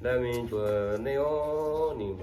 Dag me ntsuas nej ob nig.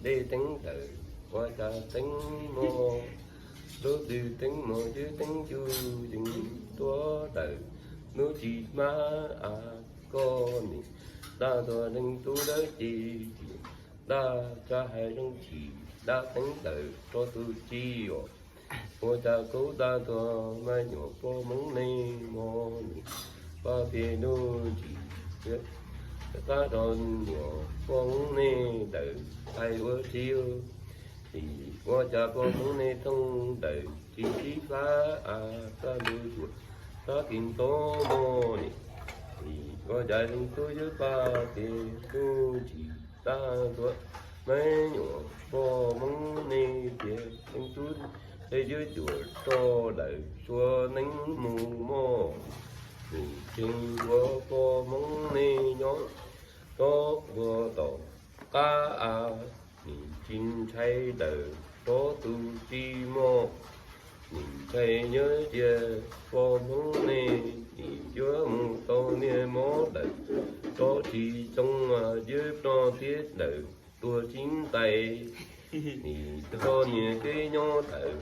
dej teeb dawm, ua cas teeb mog, lub twg teeb mog, twb teeb yus yees tuab dawm, hnub tsis mab a koj nim, dab tuag leej tub dawb ces tsis, dab tsa hais zoo tsis, dab teeb dawm rau tus tsis os. Ua cas kub dab tuag mas nyuam poj Hmoob nej mog nim, pab tias nuj tsis, tab rau nyuam poj Hmoob nej dawm hais ua si. Nim ua cas poj Hmoob nej thooj dawm tsis sib fab a, kaj ntug cuam tab kis ntaub mog nim. Nim ua cas leej tub yuav pab tias nuj tsis, tab tuag mas nyuam poj Hmoob nej tias leej tub, es yuav cuam rau dawm suav neeb mus mog. Nim tseem yuav poj Hmoob nej nyob rov ua tom qab a, nim tsis ntshai dawm rau tus tsis mog. Nim ntshai nyob tias poj Hmoob nej nim yuav mus tau niag mob dawm, rov tsis zoo yuav ploj thiab dawm tuag tsis ntais. Nim rau niag kev nyob dawm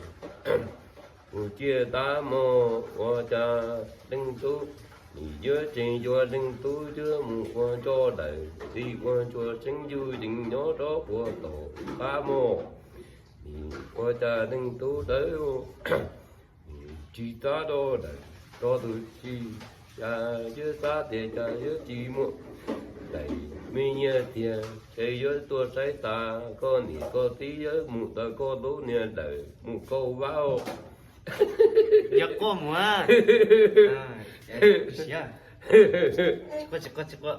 mus ciaj tab mog, ua cas leej tub, nim yuav tseem yuav leej tub yuav mus ua ntsuag dawm, tsis ua ntsuag tseeb yus yees nyob rov ua tom qab mog. Nim ua cas leej tub dawb tsis tab rau dawm rau tus tsis, cas yuav xav tias cas yuav tsis muaj dais me nyiaj tiag, ces yuav tuaj saib tas koj niam koj txiv yuav mus tau koj lub niag dawm mus kauj vab. Yog quaj mus, tsis quaj, tsis quaj, tsis quaj.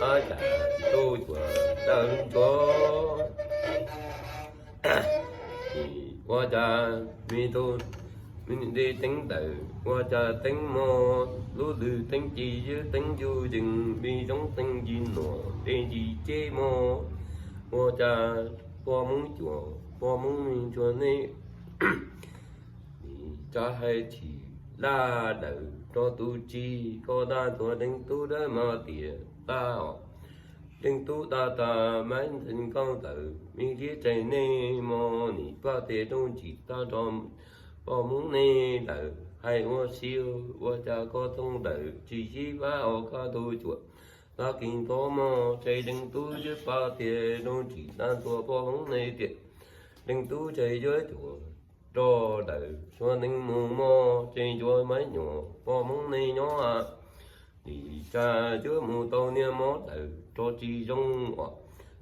Ua cas tub cuam dawm ntsuag, ua cas me tub, me dej teeb dawm, ua cas teeb mog, lub lwg teeb ci, yawg teeb yus yees, me zoov teeb ci nuam, dej ci ceb mog, ua cas poj Hmoob cuam, poj Hmoob me ntsuag nej, nim tsa hais tsis laj dawm rau tus tsis, koj dab tuag leej tub dawb mas tias tag os. Leej tub dab tas mas ntxeev koj tawm, me liab tseem nej mog, nim pab tias rooj tsis tag rau poj Hmoob nej dawm hais ua si, ua cas koj thooj dawm tsis sib fab os, kaj ntug cuam tab kis ntaub mog, tseg leej tub yuav pab tias rooj tsis tag rau poj Hmoob nej tias leej tub tseg yuav cuam rau dawm suav neeb mus mog, tseg yuav mas nyuam poj Hmoob nej nyob a. Nim tsam yuav mus tau niag mob dawm rov tsis zoo os,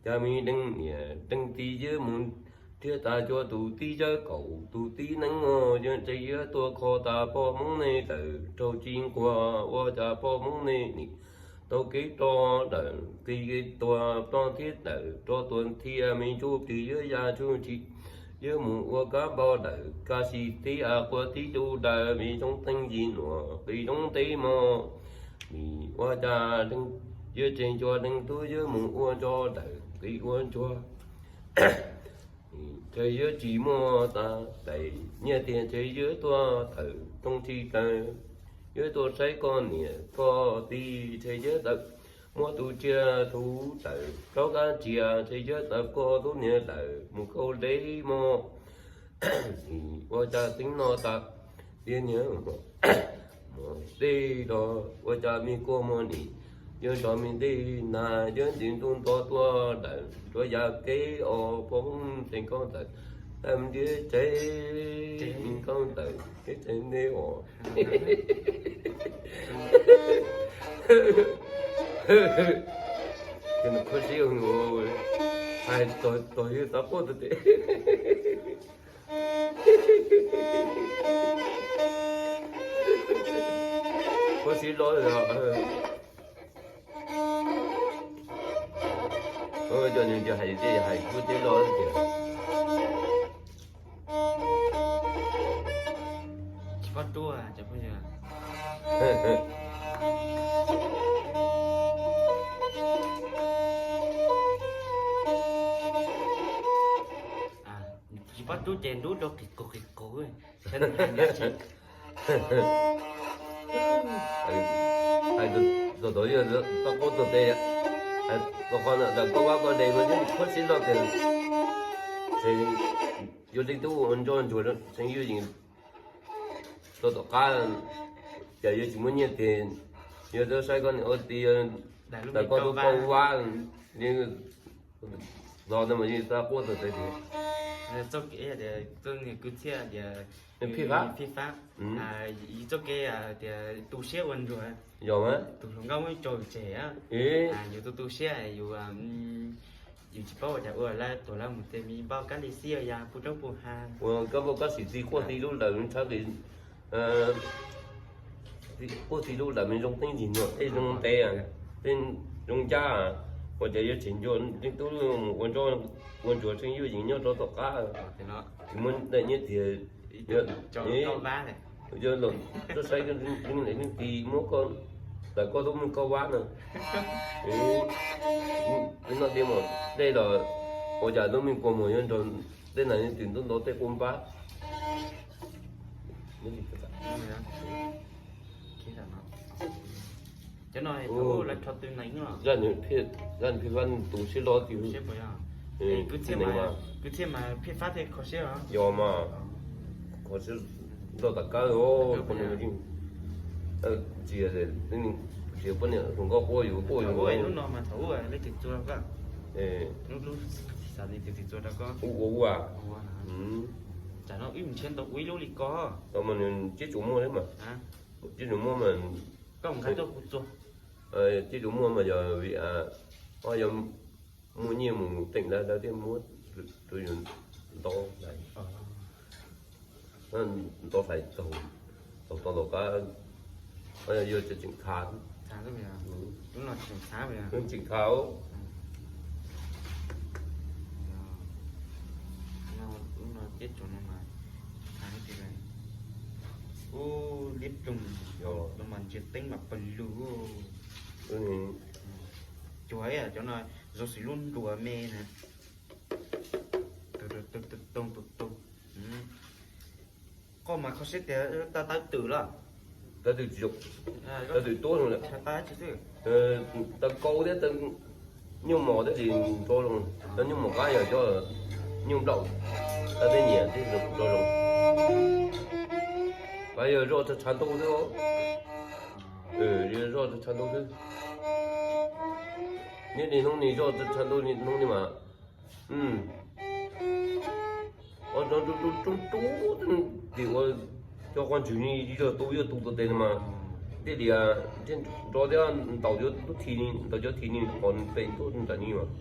cas me leej niam leej txiv yuav mus thiab tas cua tus tib zawb kaum tus tib neeb os, yuav tseg yuav tuaj kho tas poj Hmoob nej dawm raug tsis nquag, ua cas poj Hmoob nej nim tau kev rov dawm qis tuag ploj thiab dawm rov tuag thiab, me ntsuj plig yuav ya tsuj tsis yuav mus ua kab npau dawm, kaj si tib a quas tib tub dawm, me zoov teeb ci nuam qis zoov teb mog. Nim ua cas yuav tseg cua leej tub yuav mus ua ntsuag dawm qis ua ntsuag, tseg yuav tsis muaj tas dais nyiaj tiag, tseg yuav tuaj tawm rooj tsis taw, yuav tuaj saib koj niam koj txiv, tseg yuav tawm muab tus tsiaj tus tawm plaub kab tsias, tseg yuav tawm koj tub niag dawm mus kauj deb mog. Nim ua cas teeb no tas tiag niag mog, dej los ua cas me kua muag nim, yuav nrog me dej nag yuav ntim ntuj nto tuaj dawm, tuaj ya kev os poj Hmoob tseem koj tawm, tawm ntiav tsev me koj tawm kev tsev nej os. Khuv xim, hais tog yawg xav quaj tag tes. Khuv xim los, cov niag hais tias hais kuv teb los tias tsis paub rub, cov phooj ywg. Tsis paub rub ces nrub rau qis qaug qis qaug. Hais tus Thaum yog tau qaub tau tes, tau qhov ntawm koj vab koj de mas yeej khuab siab zog tias tseem yuav leej tub ua ntsoj ntsuag tseem yuav yeem rau tom qab, cas yuav tsis muaj nyiaj tes, yuav tuaj saib koj niam ua tij, ntawm koj tub koj vab los ntawd mas yeej tau quaj tau tes tias txoj kev tias kwv txhiaj tias phij fab, yus txoj kev tias tu siab ua ntsuag, yog mas tus hluas nkauj muab tso tseg, yus tu tu siab yus yus tsis paub ua cas ua lawv tuag lawv mus tes me npauj kab li xib ya puv roob puv hav, ua kab npauj kab xim txiv quaj txiv lub lawm ntshaw qis, quaj txiv lub lawm me zoo teeb zig nyuam tej zoo ntev, tej zoo ncaj, ua cas yuav tseem ncua leej tub mus ua ntsoj ua ntsuag tseem yuav yeem nyob rau tom qab, tsis muaj daim nyiaj tiag. Yog los tuaj saib leej niam leej txiv muab koj, ntawm koj tub muab koj vab na, noj tiab mus dej los ua cas lub me kua muag yuav nrog tej nas twm ntuj nto tej kua npab. Cov no lawv rho tw nees, zaj nws phij, zaj nws phij fab tu siab loj tiag. Kwv txhiaj mas phij fab thiab kho siab, yog mas kho siab loj tom qab os, poj niam, tsis, tsis poj niam hluas nkauj quaj yus quaj yus. Lub no mas thaum ub leej twg txua koj? Lub, lub, ua ua, tsam no wb mus nrhiav ntau ua ib lub li ko. Tau mas nws tib tsuas muaj thiab mas, tib tsuas muaj mas, koj mus nqa tuaj kuv txua. Tib tsuas muaj mas yog vim yog muaj nyiaj mus teem lawv lawv thiaj muab rau yus nto hlais, nto hlais taug, taug tau tom qab, yog tseem khav, tseem khav. Ub, liab ploog, mas ntsia teeb mas pawg lug. Cuag cov no zoo xws lub nruas me na. Tus tus tus tus tus tus, koj mas kho siab tias tawv twm los? Tawv twm tsis zoo, tawv twm tuab zoo lawm. Tawv kaub thiab tawv nyuj mos thiab tsis nrov zoo. Tawv nyuj mos qab yog cov nyuj nplaum, tawv tej nyiam thiab nrov zoo. Qab yog zoj tshav ntuj xwb, zoj tshav ntuj xwb. Neb li hnub ni zoj tshav ntuj hnub ni mas, rub rub rub rub tim ua cov qhov ntswg ni yog tu yog tu tus tes no mas, tej diav nrov thiab ntaus cov tub thi ni, ntaus cov thi ni qhov pem ntuj nram ni mas.